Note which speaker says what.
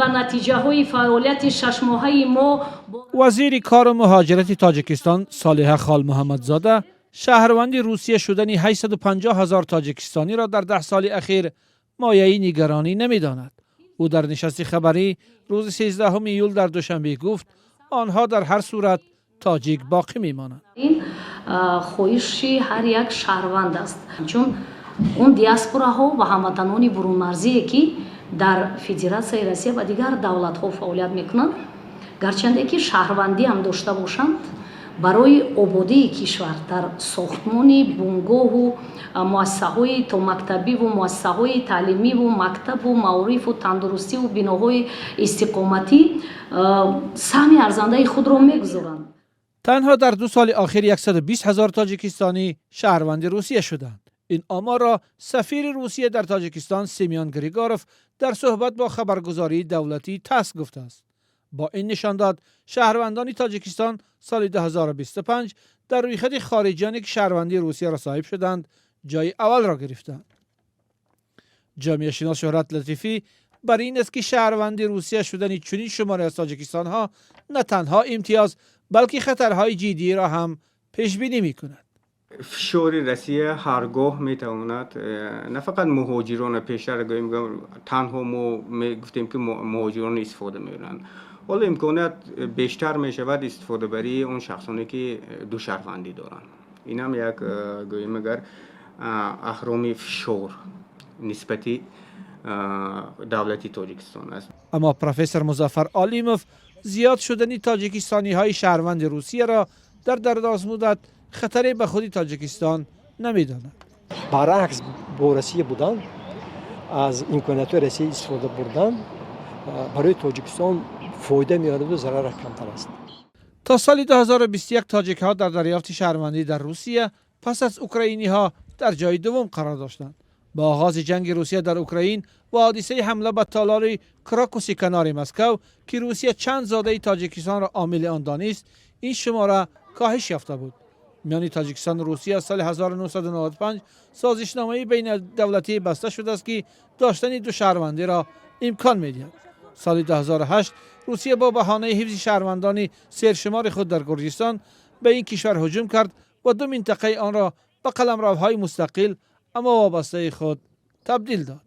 Speaker 1: Ба натиҷаҳои фаъолияти шашмоҳаи мо.
Speaker 2: Вазири кору муҳоҷирати Тоҷикистон Солиҳа Холмуҳаммадзода шаҳрванди Русия шудани 850 ҳазор тоҷикистониро дар 10 соли ахир мояи нигаронӣ намедонад. Ӯ дар нишасти хабарӣ рӯзи 13 июл дар Душанбе гуфт, онҳо дар ҳар сурат тоҷик боқӣ мемонанд.
Speaker 1: Ин хоҳиши ҳар як шаҳрванд аст, чун он диаспораҳо ва ҳамватанони бурунмарзие, ки дар Федератсияи Россия ва дигар давлатҳо фаъолият мекунанд, гарчанде ки шаҳрвандӣ ҳам дошта бошанд, барои ободии кишвар дар сохтмони бунгоҳу муассисаҳои томактабиву муассисаҳои таълимиву мактабу маорифу тандурустиву биноҳои истиқоматӣ саҳми арзандаи худро мегузоранд.
Speaker 2: Танҳо дар 2 соли охир 120 ҳазор тоҷикистонӣ шаҳрванди Русия шуданд. Ин оморро сафири Русия дар Тоҷикистон Семён Григоров дар суҳбат бо хабаргузории давлатии ТАСС гуфтааст. Бо ин нишондод шаҳрвандони Тоҷикистон соли 2025 дар рӯйхати хориҷиёне, ки шаҳрвандии Русияро соҳиб шуданд, ҷои аввалро гирифтанд. Ҷомеашинос Шӯҳрат Латифӣ бар ин аст, ки шаҳрванди Русия шудани чунин шуморе аз тоҷикистонҳо на танҳо имтиёз, балки хатарҳои ҷиддиро ҳам пешбинӣ мекунад.
Speaker 3: Фишори Россия ҳаргоҳ метавонад на фақат муҳоҷирона, пештар гӯем, танҳо мо мегуфтем, ки муҳоҷирон истифода мебаранд, ҳоло имконият бештар мешавад истифодабарии он шахсоне, ки ду шаҳрвандӣ доранд. Инам як, гӯем агар, аҳроми фишор нисбати давлати Тоҷикистон аст.
Speaker 2: Аммо профессор Музаффар Олимов зиёд шудани тоҷикистониҳои шаҳрванди Русияро дар дарозмуддат хатаре ба худи Тоҷикистон намедонад.
Speaker 4: Баръакс, бо Россия будан, аз имкониятҳои Россия истифода бурдан барои Тоҷикистон фоида меораду зарараш камтар аст.
Speaker 2: То соли 2021 тоҷикҳо дар дарёфти шаҳрвандӣ дар Русия пас аз украиниҳо дар ҷои дуввум қарор доштанд. Бо оғози ҷанги Русия дар Украин ва ҳодисаи ҳамла ба толори Крокуси канори Москав, ки Русия чанд зодаи Тоҷикистонро омили он донист, ин шумора коҳиш ёфта буд. Миёни Тоҷикистону Русия соли 1995 созишномаи байнидавлатӣ баста шудааст, ки доштани ду шаҳрвандиро имкон медиҳад. Соли 2008 Русия бо баҳонаи ҳифзи шаҳрвандони сершумори худ дар Гурҷистон ба ин кишвар ҳуҷум кард ва ду минтақаи онро ба қаламравҳои мустақил, аммо вобастаи худ табдил дод.